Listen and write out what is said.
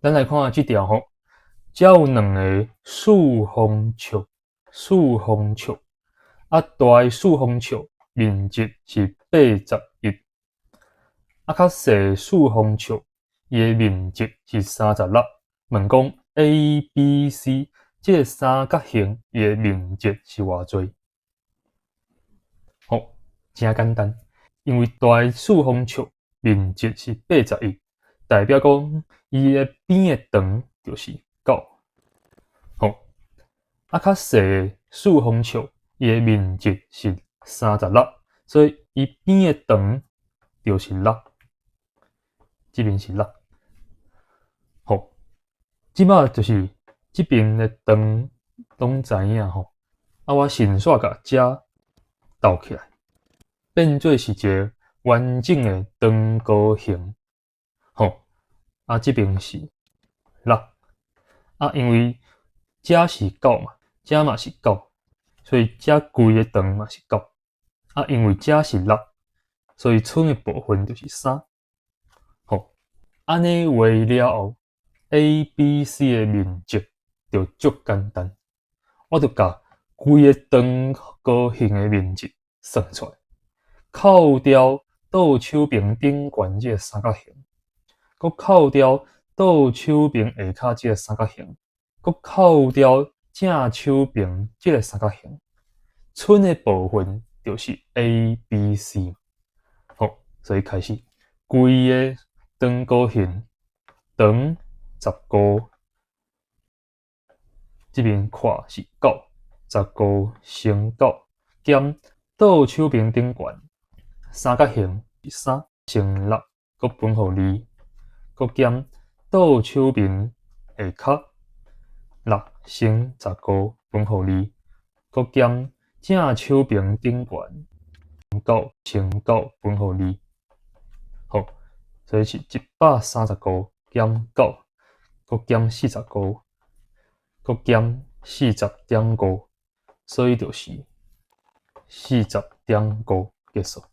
咱來看這條吼，遮有兩个四方尺，四方尺，啊，大的四方尺面積是81，啊，較細的四方尺伊的面積是36。問講 A、B、C 這个三角形伊的面積是偌濟？好，誠簡單，因為大的四方尺面積是八十一，代表講伊的邊的長就是九。好，啊，較細的四方尺伊的面積是三十六，所以伊邊的長就是六，這邊是六。好，這擺就是這邊的長攏知影吼，啊，我順紲共遮鬥起來，變做是一个完整的長高形。吼，啊，這邊是六，啊，因為遮是九嘛，遮嘛是九，所以遮規个長嘛是九。啊，因為遮是六，所以賰的部分就是三。好，按呢畫了後，A、B、C 的面積就足簡單，我就共規个長高形的面積算出來，扣掉倒手邊頂懸這个三角形，閣扣掉倒手邊下跤這个三角形，閣扣掉正手邊這个三角形，賰的部分就是 A、B、C。好，所以開始規個長高形長15，這邊闊是九，15乘九減倒手邊頂懸三角形是三乘六，閣分予二，閣減倒手邊下跤六乘15分予二，閣減正手邊頂懸九乘九分予二。好，所以是135減九，閣減45，閣減40.5，所以就是40.5結束。